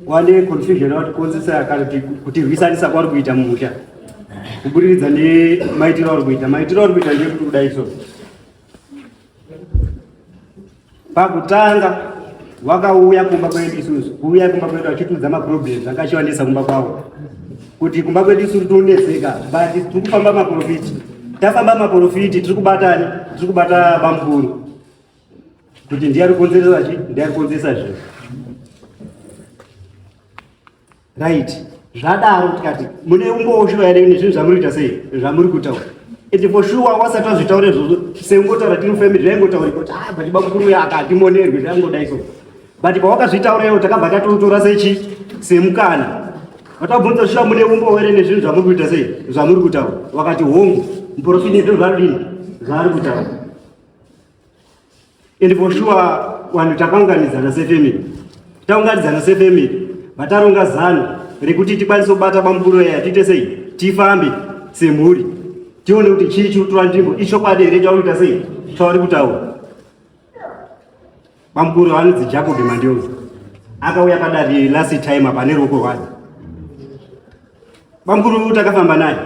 Wane confusion watikonzesa kana kutirwisanisa kwauri kuita mumusha kuburikidza nemaitiro auri kuita. Maitiro auri kuita ndeyekuti kudai so pakutanga wakauya kumba kwedu isusu, kuuya kumba kwedu achitiudza maproblems anga achiwanisa kumba kwavo, kuti kumba kwedu isusu tonetseka, but tiri kufamba maprofiti, tafamba maprofiti, tiri kubatani, tiri kubata bamukuru kuti ndiye ari kukonzeresa chi, ndiye ari kukonzeresa zvinhu. Right, zvadaro tikati mune umbowo shuwa here nezvinhu zvamuri kuita sei zvamuri kutaura? Ende for sure wasati wazvitaura izvozvo, seungotaura tiri family zvaingotaurika kuti ah, but bamukuru uya akatimonerwe zvaingodai so, but pawakazvitaura iwo takabva tatotora sechi semukana vatabvunza, shuwa mune umbowo here nezvinhu zvamuri kuita sei zvamuri kutaura? Wakati hongu, muprofiti ndizvo zvaari zvaari kutaura. And for sure vanhu takaunganidzana sefamily, taunganidzana sefamily, vataronga zano rekuti tikwanise kubata bamukuru yaya, tiite sei, tifambe semhuri, tione kuti chii chiri kutora nzvimbo, ichokwadi here chauri kuita sei chauri kutaura. Bamukuru vanonzi Jacob Mandiozi, akauya padare last time apa neruoko rwake. Bamukuru takafamba naye,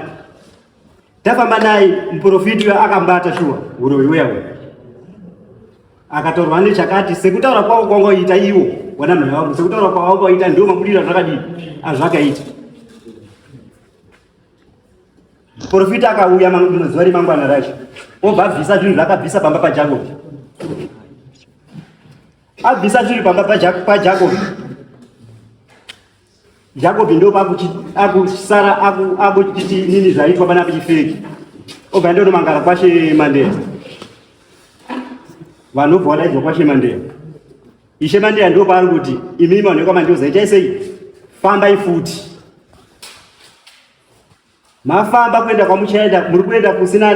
tafamba naye, muprofiti uyo akambata shuwa uroyi uya uya akataurwa nechakati, sekutaura kwavo kwangoita iwo wana mhai wangu, sekutaura kwavo kwaita ndio mabudiro azvakadii azvakaita. Profita akauya zuva remangwana racho, obva abvisa zvinhu zvaakabvisa pamba paJacob. Abvisa zvinhu pamba paJacob, Jacob ndo pakusara akuchiti nini zvaitwa pana pichifeki, obva ndonomangara kwashe Mandela. Vanobva vadaidzwa kwashe Mandela. Ishe Mandela ndo paari kuti imimi vanhu vekwaMandioza itai sei, fambai futi, mafamba kuenda kwamuchaenda, muri kuenda kusina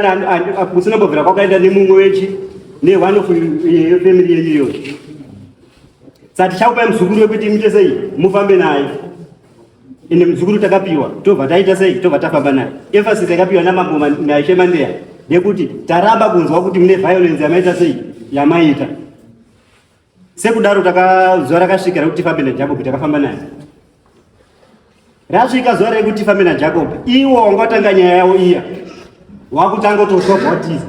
kusina mbobvira kwakaenda nemumwe wechi ne one of family yenyu iyoyo. Saka tichakupai muzukuru wekuti muite sei, mufambe naye. Ende muzukuru takapiwa, tobva taita sei, tobva tafamba naye. Emphasis yakapiwa namambo naIshe Mandeya ndekuti taramba kunzwa kuti mune violence yamaita sei yamaita. Sekudaro zuva rakasvika rekuti tifambe naJacob, takafamba naye. Rasvika zuva rekuti tifambe naJacob, iwo wanga watanga nyaya yavo iya wakutanga kutosvobva watiza.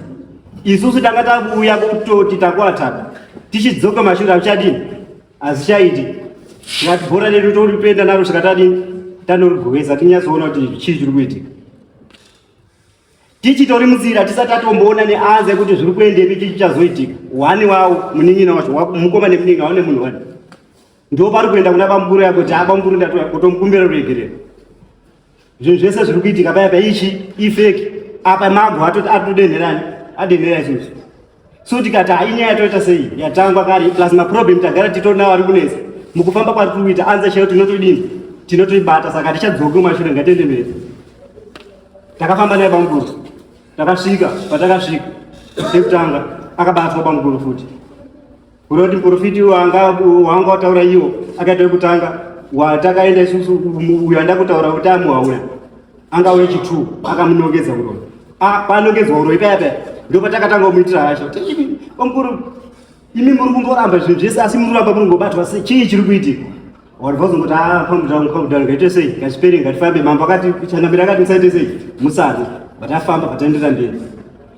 Isusu tanga takuuya kutoti takuataka, tichidzoka mashure hazvichadini, hazvichaiti. Tikati bhora redu toripenda naro, svika tadini, tanorigowesa, tinyatsoona kuti chii chiri kuitika. Tichitori munzira, tisati tatomboona neanza yekuti zviri kuendepi, chii chichazoitika, one wavo munin'ina wacho, mukoma nemunin'ina waone munhu wani, ndo pari kuenda kuna bamukuru yako kuti abamukuru, ndatoya kutomukumbira ruregerero, zvinhu zvese zviri kuitika paya paichi ifeki apa, mago atodenherani, adenhera isusu. So tikati hai, nyaya yatoita sei yatangwa kare, plus maproblem tagara titori nawo ari kunetsa mukufamba kwari tiri kuita, anza chaiyo tinotodini, tinotoibata, saka tichadzoke mumashure, ngatiende mberi. Takafamba naye bamukuru, takasvika patakasvika pekutanga akabatwa bamukuru futi, kureva kuti muprofiti wanga wanga wataura iwo akaita wekutanga watakaenda isusu. Uyo anda kutaura kuti amuhaura anga wechi2 akamunongedza uroyi. Panongedzwa uroyi paya paya ndo patakatanga kumuitira hasha kuti imi bamukuru, imi muri kungoramba zvinhu zvese, asi muri kuramba muri kungobatwa sei? Chii chiri kuitika? Waribva uzongoti ah, calm down, calm down, ngaite sei, ngazvipere, ngatifambe. Mambo akati, chanambira akati musaite sei, musade. Vatafamba, vataendera mberi.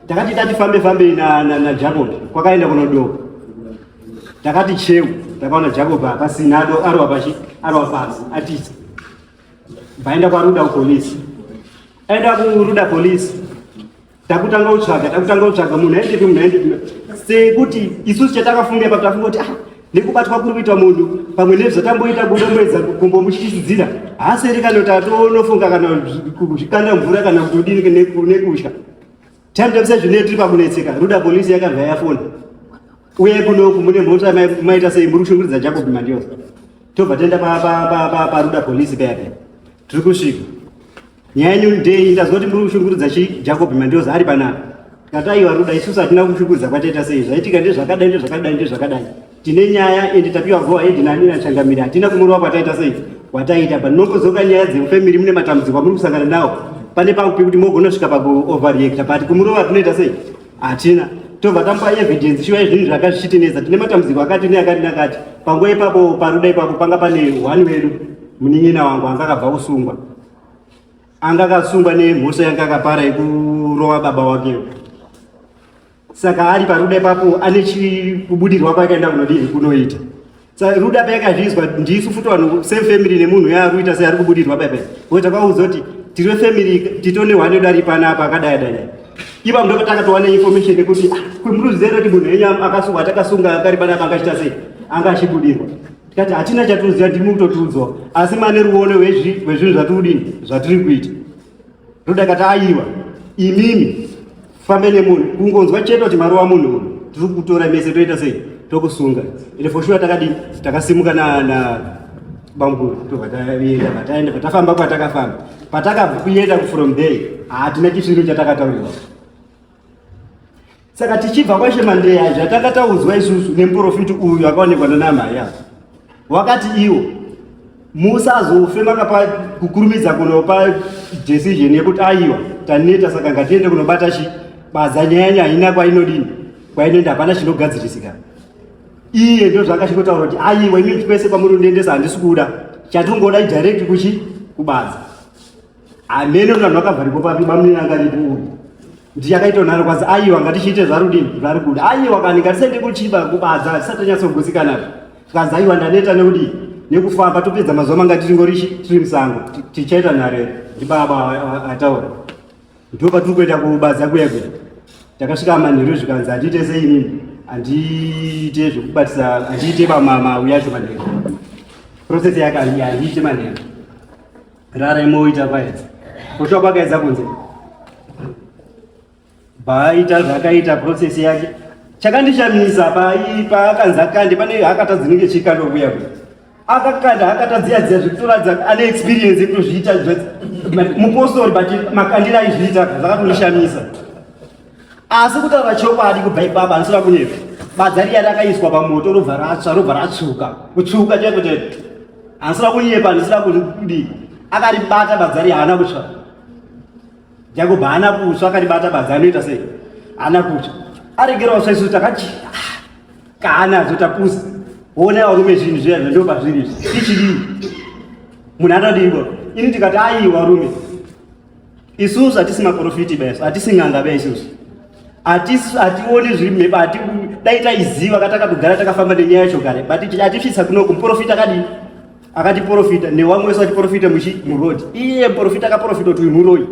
Takati tati fambe fambe naJacob, kwakaenda kunodoka. Takati cheu, takaona Jacob pasina, arova pachi, arova pasi, atiza. Vaenda kwaRuda kupolisi. Aenda kuRuda polisi, takutanga kutsvaga, takutanga kutsvaga munhu aendepi, munhu aendepi? Sekuti isusu chatakafunga ipapo, tafunga kuti ah, nekubatwa kuri kuitwa munhu pamwe nezvatamboita kudomboedza kumbomutyisidzira, haaseri kana kuti atonofunga kana kuzvikanda mvura kana kutodini nekutya. Time tamisa zvine tiri pakunetseka, Ruda polisi yakabva yafona, uye kunoku mune mhosva, maita sei, muri kushungurudza Jacob Mandioza. Tobva taenda paRuda polisi paya paya. Tiri kusvika, nyaya yenyu ndei? Ndazwa kuti muri kushungurudza chi Jacob Mandioza ari panapa. Tikati aiwa Ruda, isusu hatina kushungurudza kwataita sei, zvaitika ndezvakadai, ndezvakadai, ndezvakadai, tine nyaya ende tapiwa go ahead nani nachangamira, hatina kumurova kwataita sei kwataita. Panongodzoka nyaya dzemufamily, mune matambudziko amuri kusangana nawo, pane pakupi kuti mogona kusvika pakuoverreacta, but kumurova tinoita sei, hatina. Tobva tamupa evidence shuwa yezvinhu zvaka zvichitinetsa, tine matambudziko akati neakati neakati. Panguva ipapo paruda ipapo panga pane one wedu munin'ina wangu anga akabva kusungwa. Anga akasungwa nemhosva yanga akapara yekurova baba wake. Saka ari paruda ipapo ane chikubudirwa kwakaenda kunodii kunoita. Saka ruda payakazvizwa ndisu futi vanhu same family nemunhu yaari kuita sei ari kubudirwa paya paya. Ngokuti takaudza kuti tiri family titone hwane dari panapa akadai dai. Ipapo ndipo takatowana information yekuti ah, kwemuruziva kuti munhu wenyu akasungwa atakasunga akari panapa angachita sei anga achibudirwa. Tikati hatina chatinoziva ndimi kutotiudzwa asi mane ruono rwezvinhu zvatiri kudini zvatiri kuita. Ruda akati aiwa imimi fambe nemunhu kungonzwa chete kuti marova munhu uyu tiri kutora mese toita sei tokusunga ende for sure takadii takasimuka na na bamkuru tobva taenda pataenda patafamba kwatakafamba patakabva from there hatina chisviro chatakataurirwa saka tichibva kwashemandeya zvatanga taudzwa isusu nemuprofiti uyu akaonekwa nanamai ava wakati iwo musazofe makapa kukurumidza kunopa decision yekuti aiwa taneta saka ngatiende kunobata chi badza nyaya nyaya haina kwainodini kwainoenda hapana chinogadzirisika iye ndo zvakachingotaura kuti aiwa imi kwese kwamuri kundiendesa handisi kuda chatingoda idirect kuchi kubadza Hameno vanhu vakabva papi bamnini anga aripo uyu ndiye akaita nharo kwanzi aiwa ngatichiite zvarudini zvari kuda aiwa kani ngatisaende kuchiba kubadza tisati tanyatsogutsikana zvikanzi aiwa ndaneta nekudii nekufamba topedza mazuva manga tiringorichi tiri musango tichaita nharo here ndibaba ataura ndo patiri kuenda kubadza kuya kuya takasvika manheru zvikanzi handiite sei inini handiite zvekubatisa handiite pamamauya acho manheru process yake handiite manheru Rara imoita kwaedza. Kutsva kwakaedza kunze. Baaita zvakaita process yake. Chakandishamisa paakanzi akande pane hakata dzinenge chikando kuya kuya. Akakanda hakata dziya dziya zvekutoratidza ane experience yekutozviita mupostori but makandira aizviita zvakatondishamisa. Asi kutaura chokwadi kubva ipapa handisina kunyepa. Badza riya rakaiswa pamoto robva ratsva robva ratsvuka. Kutsvuka chaiko chaiko. Handisina kunyepa handisina kudii. Akaribata badza riya haana kutsva. Jacob haana kutsva akaribata badza anoita sei? Haana kutsva. Aregera watsva isu takati ah, kana azotapusa. Ona varume zvinhu zviya ndo pazviri izvi. Ichidii? Munhu anodii? Ini ndikati aiwa varume. Isusu hatisi maprofiti besu, hatisi n'anga be isusu. Hatisi hationi zviri mhepo, hati dai taiziva katakatogara takafamba nenyaya yacho kare. But atisvitsa kuno kumuprofita akadii? Akatiprofita newamwe wese achiprofita muchi muroad. Iye muprofita akaprofita kuti uyu muroyi.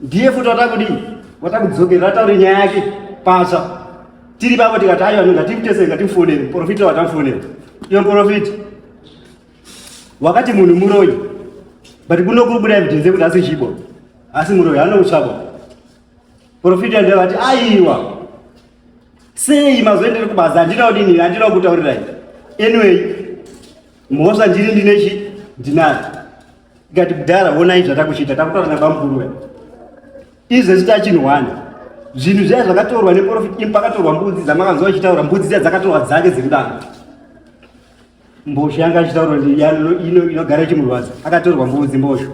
Ndiye futi watakudii? Watakudzokera ataure nyaya yake patsva. Tiri papo tikati aiwa ngatimutese ngatimufonere. Muprofita watamufonera. Iye muprofita wakati munhu muroyi but kuno kuri kubuda evidence yekuti asi chibo asi muroyi haana kutsvakwa profita ndiye vati aiwa sei mazoendere kubasa handina kudini handina kutaurirai anyway mhosva ndiri ndinechi ndinayo ikati kudhara honai zvatakuchiita takutaura nabamukuru we izvezvi tachinhu one zvinhu zviya zvakatorwa neprofit pakatorwa mbudzi dzamakanzwa vachitaura mbudzi dziya dzakatorwa dzake dziri danga Mbosho yanga achitaura kuti ino inogara ichimurwadza akatorwa mbudzi mbosho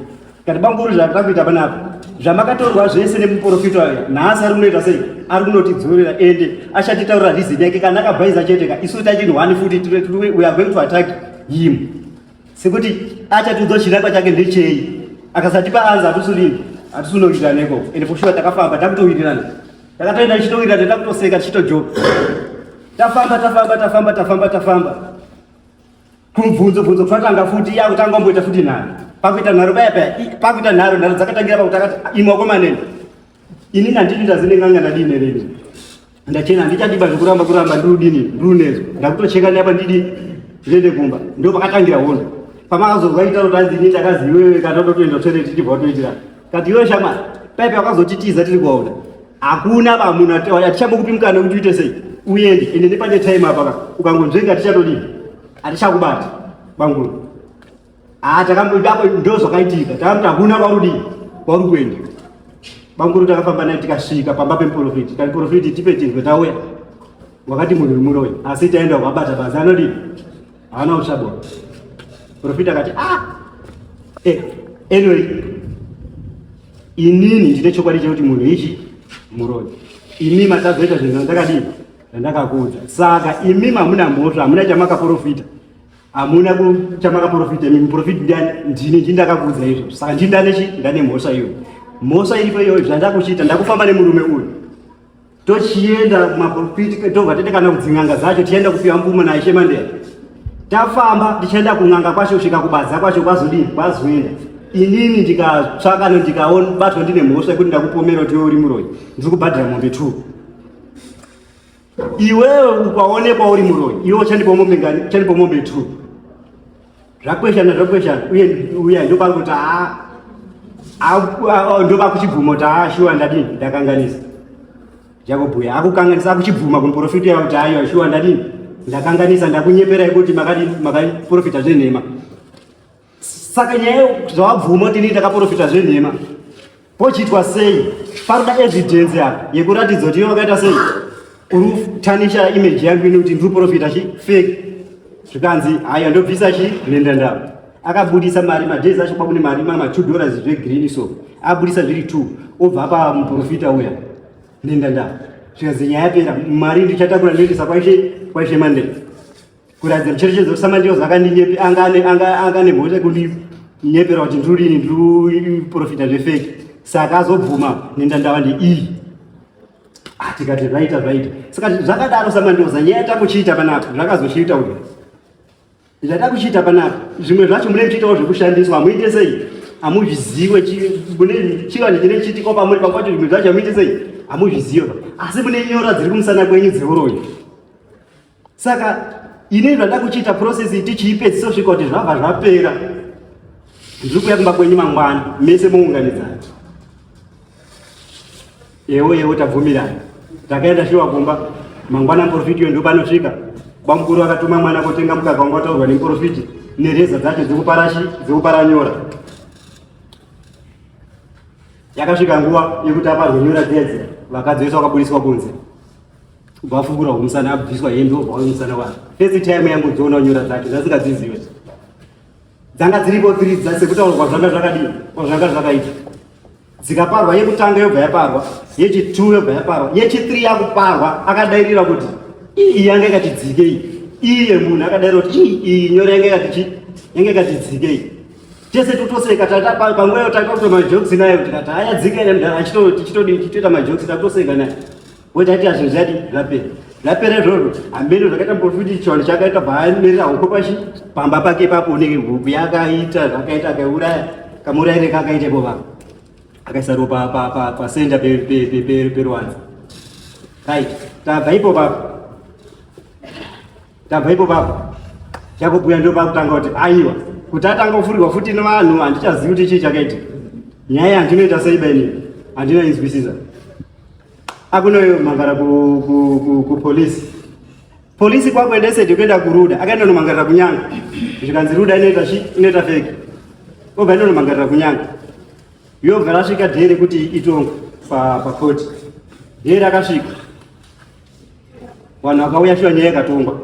kati bamkuru zvatakuita panapa zvamakatorwa zvese nemuprofita uyo nhasi ari kunoita sei ari kunotidzorera ende achatitaurira reason yake kana akabhaiza chete ka isu tachinhwani futi we are going to attack him sekuti achatiudza chinangwa chake ndechei akasatipa anza hatisudini hatisunowirirana ikoko ende for sure takafamba takutowirirana takatoenda tichitowirirana takutoseka tichitojoka Tafamba tafamba tafamba tafamba tafamba. Kumubvunzo bvunzo twatanga futi yakutanga omboita futi nharo. Pakuita nharo paya paya pakuita nharo nharo dzakatangira pakuti akati imwe wakomanene. Ini nandini ndazine n'anga ndadini neni. Ndachena handichadiba zvekuramba kuramba ndirudini ndirunezwa. Ndakutocheka neapa ndidi ndiende kumba. Ndo pakatangira hondo. Pamakazozwa ita kuti hanzi ini ndakazi iwewe kana totoenda toilet tichibva watoitira. Kati iwe shamwari paya paya wakazotitiza tiri kuwaona. Hakuna ba munhu atichambokupi mukana wekuti uite sei uende ende nepane time apa ka ukangonzvenga tichatodii atichakubati banguru ah takamboidapo ndo zvakaitika takamuti hakuna kwauri kwauri kuenda banguru takafamba naye tikasvika pamba pemuprofiti tikati profiti tipe tinzwe tauya wakati munhu muroyi asi taenda ukabata basa anodii haana kutsvagwa profita akati ah eh, anyway inini ndine chokwadi chekuti munhu ichi muroyi imi matazoita zvinhu zvandakadii zvandakakuudza saka imi hamuna mhosva hamuna chamakaprofita Hamuna chamakaprofita imi, muprofiti ndiani? Ndini, ndini ndakakuudza izvo. Saka ndini ndane chi? Ndane mhosva iyoyo. Mhosva iripo iyoyo, zvandakuchiita ndakufamba nemurume uyu. Tochienda kumaprofiti, tobva tete kana kudzin'anga dzacho, tichienda kupiwa mvumo naIshe Mandela. Tafamba tichienda kun'anga kwacho kusvika kubadza kwacho kwazodii? Kwazoenda. Inini ndikatsvaka ndikabatwa ndine mhosva yekuti ndakupomera kuti iwe uri muroyi, ndiri kubhadhara mombe 2. Iwewe ukaonekwa uri muroyi, iwe uchandipa mombe ngani? Uchandipa mombe 2. Zvakweshana zvakweshana, uye uye ndopakuti a ndopakuchibvuma kuti a shuwa ndadini ndakanganisa. Jacob uya akukanganisa akuchibvuma kumuprofita uya kuti aiwa shuwa ndadini ndakanganisa ndakunyeperai kuti makadini makaprofita zvenhema. Saka nyaya zvawabvuma kuti ini ndakaprofita zvenhema pochiitwa sei? Paroda evidence apa yekuratidza kuti iwe wakaita sei, uri kutanisha image yangu ini kuti ndiri kuprofita chi fake. Zvikanzi haya ndobvisa chi nendandava. Akabudisa mari madays acho kwakune mari mama 2 dollars zvegreen so abudisa zviri 2 obva apa muprofita uya nendandava. Zvikanzi nyaya yapera, mari ndichatakura ndoendesa kwaishe kwaishe Mandela. Kuratidza mucherechedzo kuti Samandiyo zvakandinyepe anga ane anga anga nemhosva yekundinyepera kuti ndiri ndiri profita zvefake. Saka azobvuma nendandava ndeiyi. Ah, tikati zvaita zvaita. Saka zvakadaro Samandiyoza nyaya takuchiita panapa zvakazochiita uyu. Zvatakuchiita panapa zvimwe zvacho mune muchiitawo zvekushandiswa hamuite sei? Hamuzviziwe mune chivanhu chine chiitiko pamuri pamwe pacho zvimwe zvacho hamuite sei? Hamuzviziwe. Asi mune nyora dziri kumusana kwenyu dzeuroyi. Saka ini zvanda kuchiita process iyi tichiipedzisa kusvika kuti zvabva zvapera. Ndiri kuuya kumba kwenyu mangwana mese mounganidzana. Ewo ewo tabvumirana. Takaenda shuwa kumba mangwana muprofiti uyo ndopanosvika. Bamukuru akatuma mwana kotenga mukaka wanga wataurwa nemuprofiti nereza dzacho dzekupara chi dzekupara nyora. Yakasvika nguva yekuti aparwe nyora dziya dziya vakadzi vese vakaburitswa kunze. Kubva afukura humusana abviswa hembe obva wauya musana wake. First time yangu dziona nyora dzacho ndasingadzizive. Dzanga dziripo tiri sekutaurwa kwazvanga zvakadii kwazvanga zvakaita. Dzikaparwa yekutanga yobva yaparwa, yechi2 yobva yaparwa, yechi3 yakuparwa akadairira kuti iyi yanga ikati dzikei. Iye munhu akadairira kuti iyi iyi nyora yanga ikati chi yanga ikati dzikei. Tese totoseka tata panguva iyo taita kuita majokes naye tikati haya dzika ine mudhara achito tichitodii tichitoita majokes takutoseka naye. Wotaita zvinhu zvati zvapera. Zvapera izvozvo hameno zvakaita muprofiti chivanhu chakaita baamirira huku pachi pamba pake ipapo unenge huku yakaita zvakaita akaiuraya kamuraire kakaita ipo papa akaisa ropa pasenda peruwanza. Right, tabva ipo papa. Tabva ipo papa. Jacob uya ndopakutanga kuti aiwa kuti atanga kufurirwa futi nevanhu handichazivi kuti chii chakaitika. Nyaya handinoita sei baini handina inzwisisa. Akunoyo mangara ku ku ku, ku police. Polisi kwakuendese kuenda kuruda akaenda nomangarira kunyanga. Zvikanzi ruda inoita chi inoita fake. Obva enda nomangarira kunyanga. Yobva rasvika dhere kuti itongwe pa pa court. Dhere akasvika. Vanhu vakauya shuwa nyaya yakatongwa.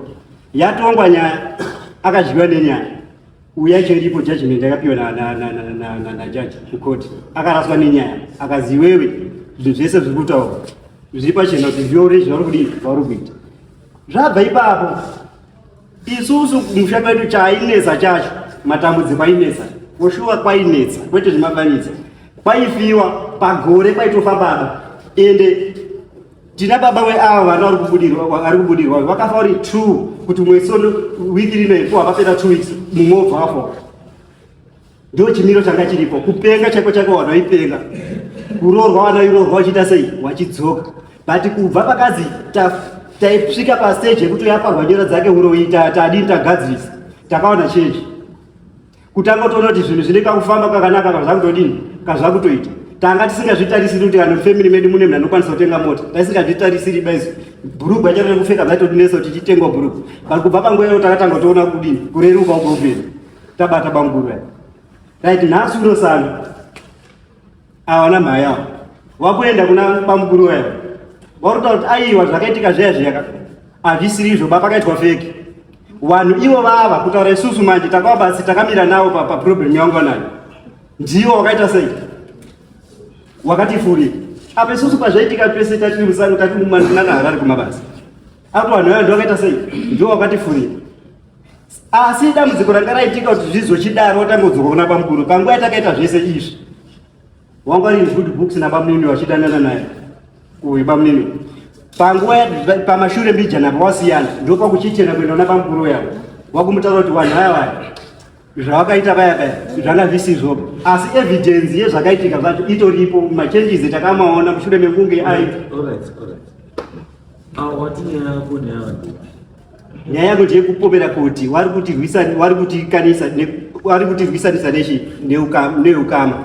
Yatongwa nyaya akadyiwa nenyaya. Uya icho iripo judgment yakapiwa na na na na na na, na judge kukoti. Akaraswa nenyaya akazi iwewe zvinhu zvese zviri kutaurwa zviri pachena kuti ndiwe uri zvauri kudii zvauri kuita. Zvabva ipapo isusu kumusha kwedu chainetsa chacho matambudziko ainetsa kushuwa kwainetsa kwete zvemafanidza kwaifiwa pagore kwaitofa baba ende Tina baba weava vana vari kubudirwa vari kubudirwa vakafa vari two kuti mwedzi uno wiki rino ipo hapapera 2 weeks mumwe obva afa. Ndio chimiro changa chiripo kupenga chaiko chaiko vanhu vaipenga kuroorwa vana vairoorwa vachiita sei vachidzoka but kubva pakazi taisvika pastage yekuti yaparwa nyora dzake uroyi tadini tagadzirisa takaona change. Kutanga kutoona kuti zvinhu zvine kakufamba kakanaka kazvakutodini kazvakutoita. Tanga tisingazvitarisiri kuti kana family medu mune munhu anokwanisa kutenga mota. Taisingazvitarisiri baizi bhurugwa charo rekupfeka zvaitotinetsa kuti titengwa bhurugwa. But kubva panguva iyoyo takatanga kutoona kudini kureruka uko upenyu. Tabata bamukuru aya. Right nhasi uno sana awana mhai avo wakuenda kuna bamukuru vaya varikutaura kuti aiwa zvakaitika zviya zviya hazvisiri izvo ba pakaitwa feki vanhu ivo vava kutaura isusu manje takava basi takamira navo paproblem yavangu vanayo ndivo wakaita sei wakatifurira apa isusu pazvaitika pese tatiri musango tati mumanana harare kumabasa apo vanhu vaya ndivo vakaita sei ndivo wakatifurira. Asi dambudziko ranga raitika kuti zvizochidaro watangodzoka kuna bamukuru panguva yatakaita zvese izvi. Wanga uri good books nabamunini wachidanana naye uyu bamunini panguva pamashure mbijana apa wasiyana ndopakuchichena kuenda kuna bamukuru yavo wakumutaura kuti vanhu vaya vaya zvavakaita vaya vaya zvanga zvisizvoba asi evidence yezvakaitika zvacho itoripo machanges takamaona mushure mekunge aita. Nyaya yako ndeyekupomera kuti wari kutirwisa wari kutikanisa wari kutirwisanisa nechi neukama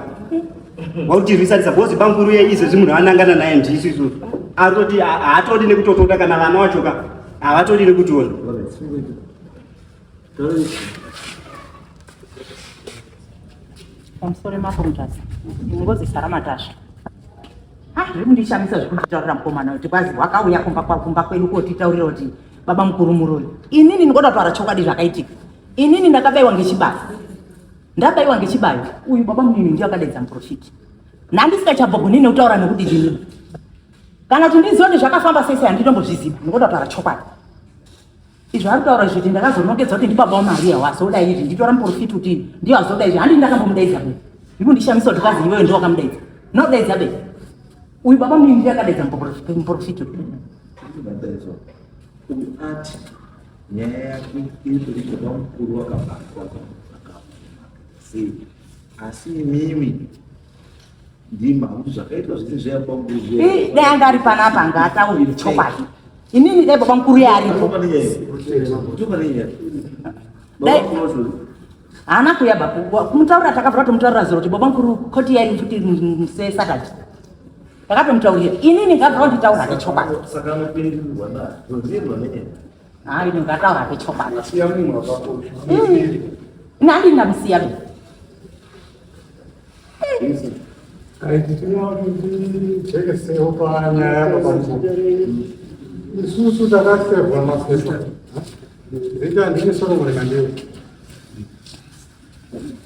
wari kutirwisanisa because bamkuru ye izvezvi munhu anangana naye ndisu isusu atoti haatodi nekutotoda kana vana wacho ka havatodi nekutiona. Pamusoro mambo Mutasa, ngozi Sara Matasva. Ah, zviri kundishamisa zvekunditaurira mukomana kuti kwazi wakauya kumba kumba kwedu kotitaurira kuti baba mukuru muroyi. Inini ndinoda kutaura chokwadi zvakaitika. Inini ndakabaiwa ngechibayo. Ndabaiwa ngechibayo. Uyu baba munini ndiye akadaidza muprofiti. Nandisingachabvogoni nekutaura nekuti ndini. Kana kuti ndizive kuti zvakafamba sei sei handitombozviziva. Ndinoda kutaura chokwadi. Izvo ari kutaura izvo kuti ndakazonongedza kuti ndibaba waMaria wazoda izvi nditora muprofiti kuti ndiyo azoda izvi handi ndakambomudaidza be zviri kundishamisa kuti kwazi iwewe ndiwo wakamudaidza nodaidza be uyu baba munini ndiye akadaidza muprofiti uyu ati nyaya yake iri kuti baba mukuru wakabatwa sei asi imimi ndima kuti zvakaitwa zvese zviya baba mukuru zviya dai anga ari panapa anga ataurire chokwadi inini dai baba mukuru yaaripo haana kuya ba kumutaurira takabva tatomutaurira zuro kuti baba mukuru koti yairi futi sesaturday takatomutaurira inini ngabva wanditaura hake chokwadi hayi ndingataura hake chokwadi nandi ndamusiya be Ndijekesewo panyaya yababa isusu takasevwa mapepa zita ndini Solomon Kandeu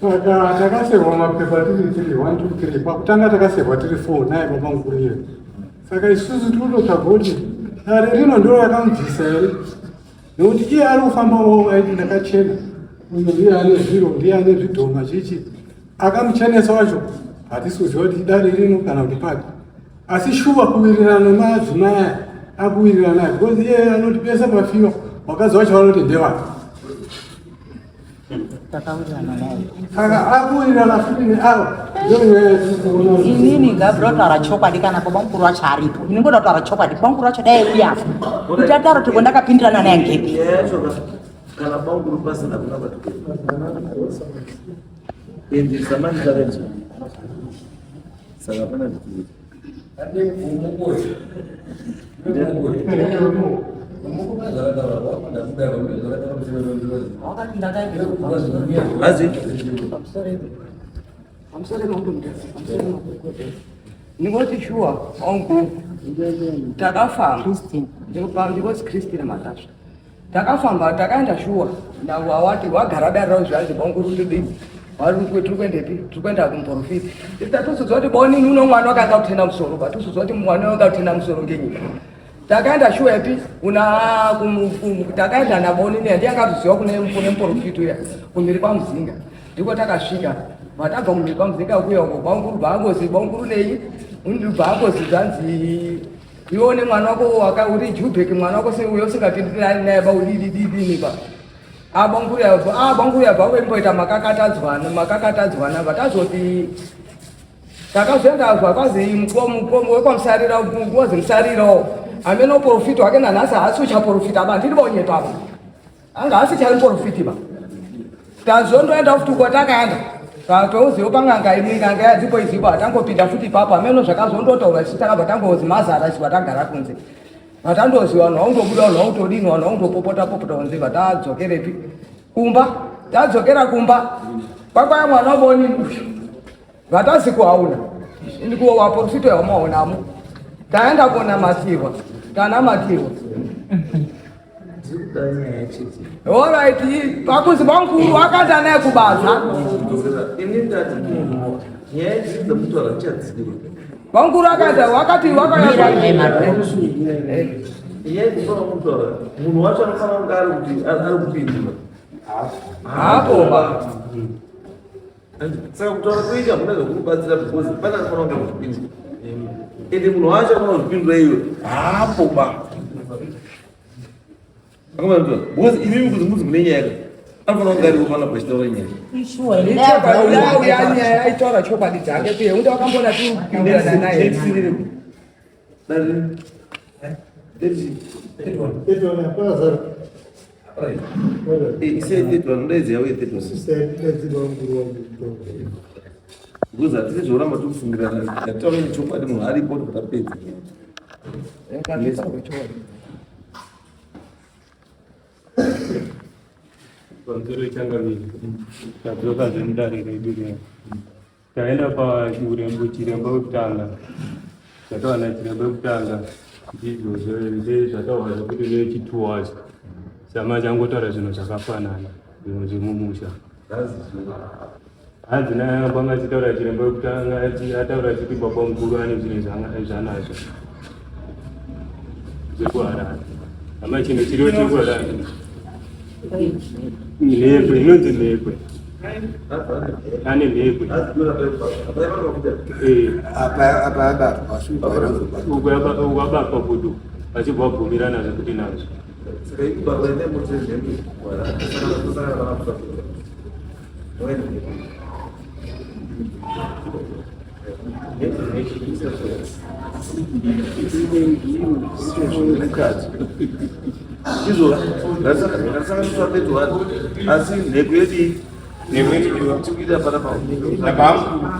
saka takasevwa mapepa tiri tiri 1 2 3 pakutanga takasevwa tiri 4 naye baba mukuru iye saka isusu tiri kutotsvaga kuti dare rino ndiro rakamubvisa here nekuti iye ari kufambawo aiti ndakachena uyo ndiye ane zviro ndiye ane zvidhoma chichi akamuchenesa wacho hatisi kuziva kuti idare rino kana kuti papi asi shuwa kuwirirana nemadzimai aya akuwirirana naye because iye anoti pese pafiwa vakadzi vacho vanoti ndewake saka akuwirirana futi neavo inini ngabvira kutaura chokwadi kana baba mukuru wacho aripo ini ngoda kutaura chokwadi baba mukuru wacho dai uyapo kuti ataura kuti ndakapindirana naye ngepi kana bamukuru pasina kuna vatu endesa manje tarenzo saka pana zvikuita Ndingoti shuwa ongu takafamba ndingoti Christine Matasva Takafamba takaenda shuwa wawati wagara dare ravo zvanzi bonguru ndidini tiri kuendepi tiri kuenda kumuprofiti tatozodzwa kuti bonini uno mwana wakanga kutena musoro patozozwa kuti mwana wanga kutena musoro ngenyika takaenda shuwa epi kuna takaenda nabonini ndiye akatoziva kune muprofiti uya kumhiri kwamuzinga ndiko takasvika vatabva kumhiri kwamuzinga kuya uko banguru bvangozi banguru nei bvangozi zvanzi Iwe une mwana wako waka uri Jubek mwana wako sei uyo usingapindirani naye ba udidi didi ba. Abanguru yabva abanguru yabva wemboita makakatadzwana makakatadzwana vatazoti takazoenda zvakazi mukomo wekwamusarira wazi musarirawo amene uprofita wake nanhasi haasi uchaprofita ba ndiri bonyepa ba anga asi chari muprofiti ba tazondoenda futi uko takaenda touzivo pang'anga imwe n'anga yadzipo izivo hatangopinda futi ipapo ameno zvakazondotaura isu takabva tangozi mazara isu vatagara kunze vatandozi vanhu vaundobuda vanhu vaundodini vanhu vaundopopota popota kunze vatadzokerepi kumba tadzokera kumba kwakwaya mwana waboni uyu Vatazi kuhauna ndikuwo waporofita yawamaonamo taenda konamatirwa tanamatirwa Alright, pakuzi bamkuru akaenda naye kubasa. Bamkuru akaenda wakati wakaya munhu wacho anofanira kunge ari kupindura. Hapo ba. Saka kutaura kuita hakuna zvekukubatsira because pane anofanira kunge kuzvipindura. Ende munhu wacho anofanira kuzvipindura iwe hapo ba. Akamboita because imimi kuti mudzi mune nyaya anofanira kunge aripo panapa achitaura nyaya. Ishuwa Ichokwadi auya nyaya aitaura chokwadi dzake kuye unda wakambona tiupindurana naye. Because hatisi zvoramba tikufungirana tataura chokwadi munhu aripo tapedza. Pamusoro changamire, tadzoka mudare redu riya. Taenda pachirembo chiremba wekutanga, tatawana chiremba wekutanga ndizvo zvataura zvekuti vechituwa wacho sama changotaura zvinhu zvakafanana zvinhu zvemumusha. Hanzi naye panga achitaura chiremba wekutanga ataura achiti baba mukuru ane zvinhu zvaanazvo zvekuHarare. Hama chinhu chiriwo chekuHarare. Mhekwe inonzi mhekwe. Ane mhekwe. Eh. Apa apa abatwa asi uko haina kuzobatwa. Uko uko abatwa kudu vachibva vabvumirana zvekuti nazvo. Saka ikubaba ine mutse zvembi kusangana vana kusafika. Izvo rasanganiswa pedu asi nheko yedii? Nheko yedii tikuita pana pa. Nabamukuru.